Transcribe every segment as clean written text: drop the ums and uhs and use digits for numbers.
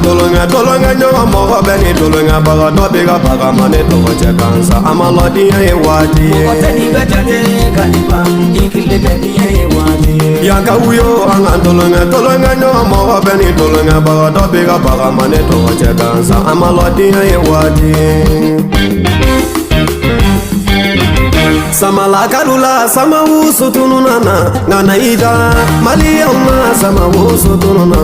tolonkɛ tolonkɛ ɲɔgɔn mɔgɔ bɛ ni tolonkɛ baga dɔ b'i ka baga ma ne tɔgɔ cɛ kansa a ma lɔ diɲɛ ye waati ye. Mɔgɔ tɛ n'i bɛ jate Kaliba, i kelen tɛ diɲɛ ye waati ye. Yankaw yo an ka tolonkɛ tolonkɛ ɲɔgɔn mɔgɔ bɛ ni tolonkɛ baga dɔ b'i ka baga ma ne tɔgɔ cɛ kansa a ma lɔ diɲɛ ye waati ye. Samalakadula sama wusu nana nana ida Maliyɛnw ma sama wusu nana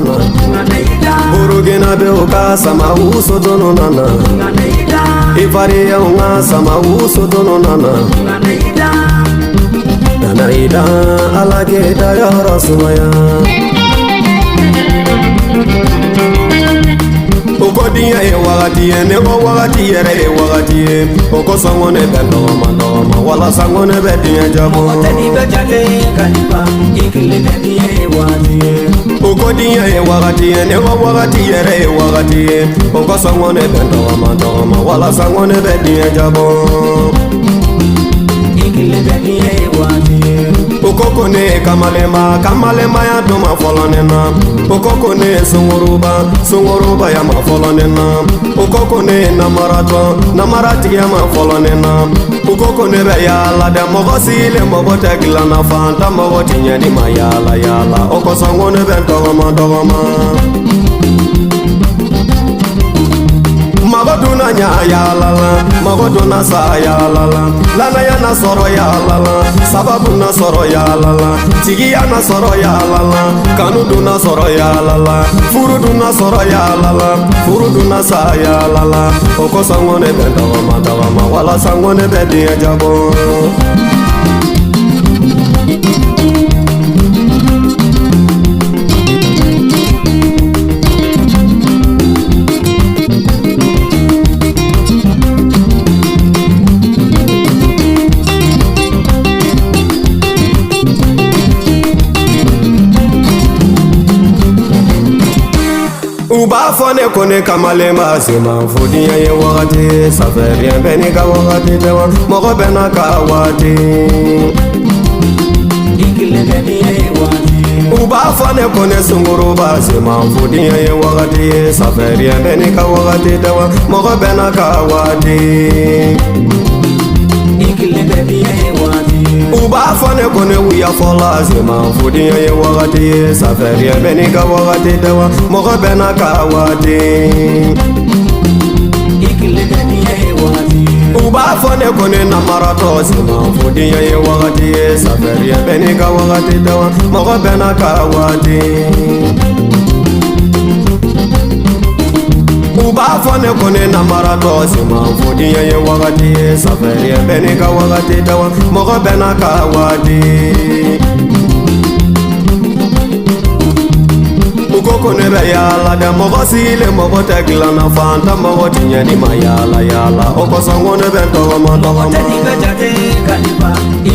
Burukina bɛ ka sama wusu nana Ivoiriyɛnw ka sama wusu nana Nana ida Ala k'e da yɔrɔ sumaya. O ko diɲɛ ye wagati ye, ne ko wagati yɛrɛ ye wagati ye. O kosɔn ko ne bɛ dɔgɔma dɔgɔma walasa ko ne bɛ diɲɛ jabɔ. Mɔgɔ tɛ n'i bɛ jate Kaliba, i kelen tɛ diɲɛ ye waati ye. O ko diɲɛ ye wagati ye, ne ko wagati yɛrɛ ye wagati ye. O kosɔn ko ne bɛ dɔgɔma dɔgɔma walasa ko ne bɛ diɲɛ jabɔ. I kelen tɛ diɲɛ ye waati ye. O ko ko ne ye kamalenba, kamalenbaya dun ma fɔlɔ ne na. O ko ko ne ye sunguruba, sungurubaya ma fɔlɔ ne na. O ko ko ne ye namaratɔ, namaratigiya ma fɔlɔ ne na. O ko ko ne bɛ yaala dɛ, mɔgɔ sigilen mɔgɔ tɛ dilan na, fantan mɔgɔ ti ɲɛ ni ma yaala yaala. O kosɔn ko ne bɛ tɔgɔma tɔgɔma. Mago donna ɲa yaala la, mago donna sa yaala la, lanaya na sɔrɔ yaala la, sababu na sɔrɔ yaala la, tigiya na sɔrɔ yaala la, kanu donna sɔrɔ yaala la, furu donna sɔrɔ yaala la, furu donna sa yaala la. O kosɔn ko ne bɛ tɔgɔma tɔgɔma walasa ko ne bɛ diɲɛ jabɔ. U b'a fɔ ne ko ne kamalenba sema fo diɲɛ ye wagati ye, ça fait rien bɛɛ n'i ka wagati tɛ wa, mɔgɔ bɛɛ n'a ka waati. I kelen tɛ diɲɛ ye waati ye. U b'a fɔ ne ko ne sunguruba sema fo diɲɛ ye wagati ye, ça fait rien bɛɛ n'i ka wagati tɛ wa, mɔgɔ bɛɛ n'a ka waati. I kelen tɛ diɲɛ ye waati ye. U b'a fɔ ne ko ne wuya fɔla sema fo diɲɛ ye wagati ye, ça fait rien bɛɛ n'i ka wagati tɛ wa, mɔgɔ bɛɛ n'a ka waati. I kelen tɛ diɲɛ ye waati ye. U b'a fɔ ne ko ne namaratɔ sema fo diɲɛ ye wagati ye, ça fait rien bɛɛ n'i ka wagati tɛ wa, mɔgɔ bɛɛ n'a ka waati. U b'a fɔ ne ko ne namaratɔ sema fo diɲɛ ye wagati ye, ça fait rien bɛɛ n'i ka wagati tɛ wa, mɔgɔ bɛɛ n'a ka waati. U ko ko ne bɛ yaala dɛ, mɔgɔ sigilen mɔgɔ tɛ dilan na, fantan mɔgɔ ti ɲɛ ni ma yaala yaala. O kosɔn ko ne bɛ tɔgɔma Mɔgɔ tɔgɔma. tɛ n'i bɛ jate Kaliba, i